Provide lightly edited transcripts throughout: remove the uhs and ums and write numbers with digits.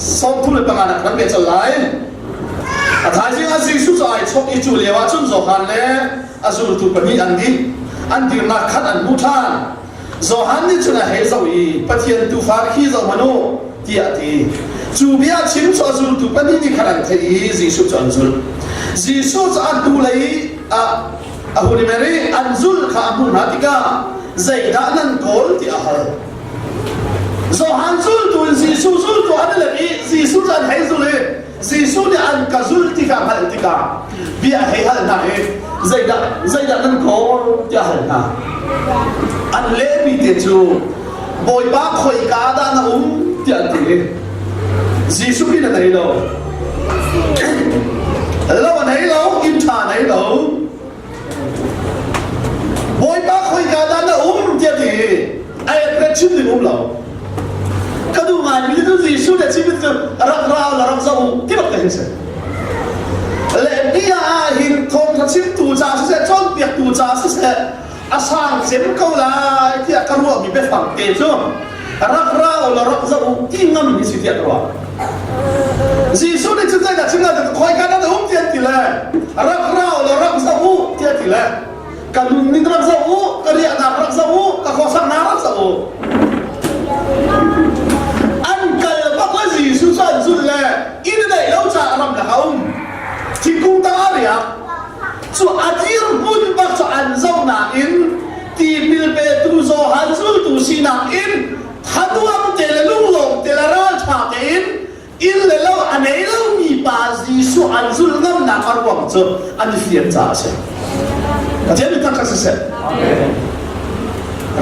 35 nak kan pe col lai. A thaizing ah Jesuh cu ai chok i cu lio ah cun Johan le a zultu pahnih an dih. An dirnak khan an hmuh ṭhan. Johan nih cun a hei zoh i Pathian tuufa khi zoh hmanh u tiah a ti. Cu bia chim cu a zultu pahnih nih khan an theih i Jesuh cu an zulh. Jesuh cu a hnulei ah a hun i mer i an zulh kha a hmuh hna tikah zeidah nan kawl tiah a hal. Johan zultu in Jesuh zultu an i lek i Jesuh cu an hei zul i Jesuh nih an ka zulh ti kha hngalh tikah bia a hei hal hna i zeidah zeidah nan kawl tiah a hal hna. An lehmi te cu Bawipa khoika dah na um tiah an ti i Jesuh hi na nei lo. Lo a nei lo, inn ṭha a nei lo. Bawipa khoika dah na um tiah ti i a address chim ding um lo. Ka duh ngaimi cu Jesuh le chim cu rak ra la rak zoh u ti bak te hi si. Le bia ah hin thawngtha chimtu ca siseh cawnpiaktu ca siseh a sang cem ko lai tiah ka ruahmi biafang te cu rak ra u la rak zoh u ti ngam hi si tiah ka ruah. Jesuh nih cun zeidah chim lai khoi ka nan um tiah ti le rak ra u law rak zoh u tiah ti le ka nunning rak zoh u ka riahnak rak zoh u ka khuasaknak rak zoh u an kal bak le Jesuh cu an zulh le inn neih lo caah ram lak a um thingkung tang ah riak cu a dir hmun bak cu an zoh nain tipil petu Johan zultu sinak in thanuam te le lunglawm te le ralṭha tein inn le lo a nei lomi pa Jesuh an zulh ngamnak a ruang cu an i fian caah a si. Pathian mi thangṭhat siseh.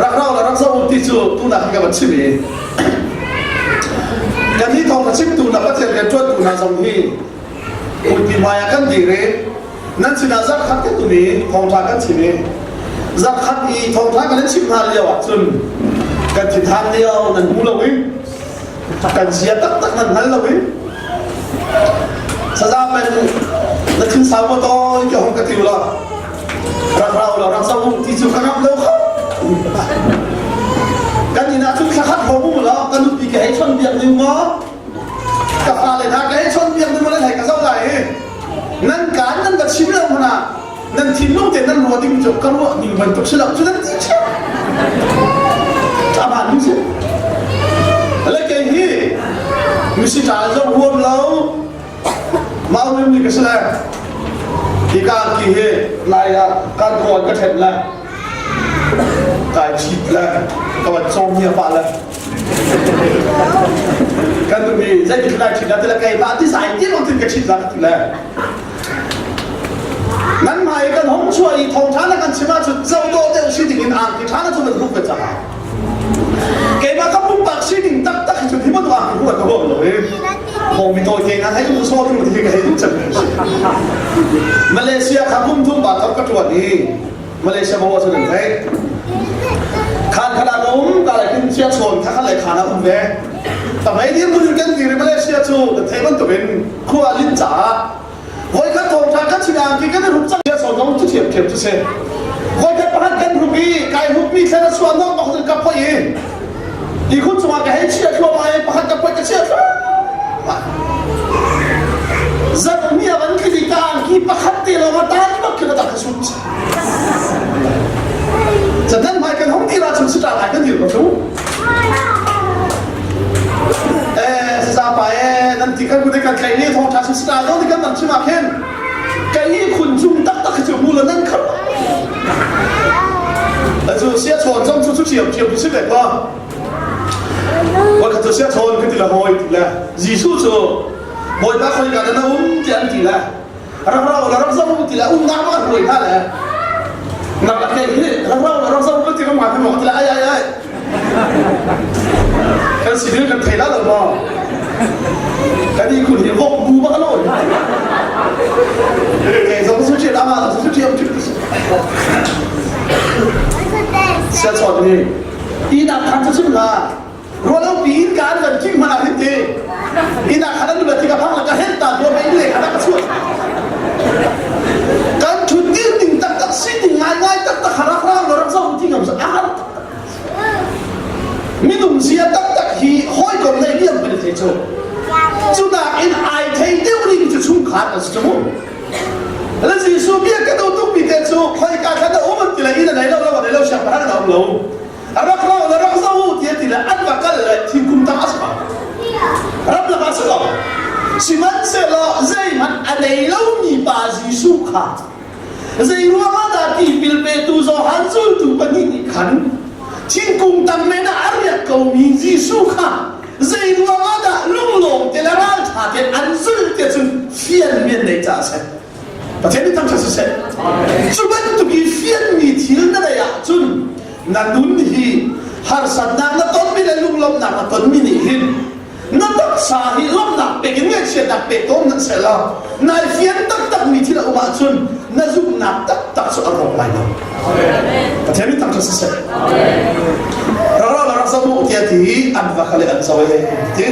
Rak rau le rak zoh u ti cu tunak hi ka van chim i kan hi thawng ka chimtu na Pathian rianṭuantu hna zong hi Puipi hmai ah kan dir i nan sinah zarhkhat kan um i thawngṭha kan chim i zarhkhat i thawngṭha kan in chimh hna lio ah cun kan thinhan lio nan hmu lo i kan zia taktak nan hngal lo i saza pen na thin sau maw tawi ke hong ka ti ula rak rau lo rak zo ti cu ka ngam lo kho kan inn ah cun thlakhat hong um la kan nupi ke hei chon biak ning maw Ka fale hna ka hei chawnpiak ding nan hei ka zoh lai i nan kaan nan ka chim lo hmanh ah nan thinlung te nan ruah ding cu ka ruah ning bantuk si lo cu nan ti ṭhiam. Amah ning si. Le kei hi misi ṭa zong huam lo mau rim ni ka si le hi ka ki hi lai ah kan kawl ka ṭhen le kai ṭhit le ka van cawm hi a pah le Kan nupi zeitin lai ṭhit la ti le keimah ti sai ti lo tin ka ṭhit la ka ti le. Nan hmai kan hong chuah i thawngṭha na kan chim ahcun zohdawh deuh si ding in angki ṭha na cu nan hruk ve caah. Keimah ka pumpak sining taktak hi cun hi bantuk angki hruk ka huam lo i hong mi tawi te nga hei um saw ding ti ka hei duh cem si. Malaysia kha kum thum ba thok ka ṭuan i Malaysia maw cu nan theih khan khan ah um ka le kin chia chawn kha khan le khan ah um ve tamai dir mun kan dir Malaysia cu kan thei bantuk in khua lin caah voi khat thong tha kan chinang ki kan rup cang chia chawn zong cu thiam thiam cu si voi khat pakhat kan rup i kai rup mi thlen a suan nok bak ka phoi i ti khun chungah ka hei chia thluahmah i pakhat ka phoi ka chia thluahmah zarh ni a van tli ka angki pakhat te lawng a tan bak khi ka tak ka sut Zadan hmai kan hong dir ahcun sita lai kan dir ko cu. Eh, sa pa eh, nan ti kan kan tlai ne thong tha sita do ni kan nan chim ah khin. Kai khun chung tak tak chu mu la nan khar. Azu sia chon chong chu chu thiam thiam chu si ve ko. Wa kha chu sia chon ka ti la hoi ti la. Jesuh cu Bawipa khoi ka na um ti an ti la. Rak rau la rak zo ti la um na ma ruai hna le. Nak la kai hi rak rau la rak zo ti ka ma ma ti la ai ai ai. Kan si dil kan thei la lo ma. Kan i kun hi vok bu ba lo. Ke zong su chi ama su chi am chi. Sia chon ni. I nak khan chu chim la. Rualo pi in kaan kan king hmanh ah hin ti. Inn ah khan an nulat tik a phang la ka hen ta dua mei le khan a ka chuah. Kan thut dir ding taktak si ding ngai ngai taktak harak rang lo rak zo ti ngam a har minung zia taktak hi hawikom nei liam kan thei cu. Cu nakin ai thei deuh ning cu chungkhar an si cu mu. Le Jesuh bia ka do tukmi te cu khoika khan a um an ti le inn a nei lo lo a nei lo siangpahrang a um lo. A rak ro le rak zo u ti ti le an va kal le thingkung tang a si ko. Ramlak ah si ko. Sihmanhsehlaw zeihmanh a nei lomi pa Jesuh kha zei ruangah dah tipil petu Johan zultu pahnih nih khan thingkung tang men ah a riak komi Jesuh kha zei ruangah dah lunglawm te le ralṭha te an zulh ti cun fianmi an neih caah a si. Pathian nih thangṭhat siseh. Cu bantuk i fianmi thil na neih ahcun na nun hi harsatnak na tonmi le lunglawmhnak na tonmi nih hin na taksa hi lawmhnak pek in ngaihchiatnak pek tawn nan seh law nai fian taktakmi thil a um ahcun na zumhnak taktak cu a rawk lai lo. Pathian nih thangṭhat siseh. Rak ra rak zoh u tiah ti an va kha le an zoh e ti.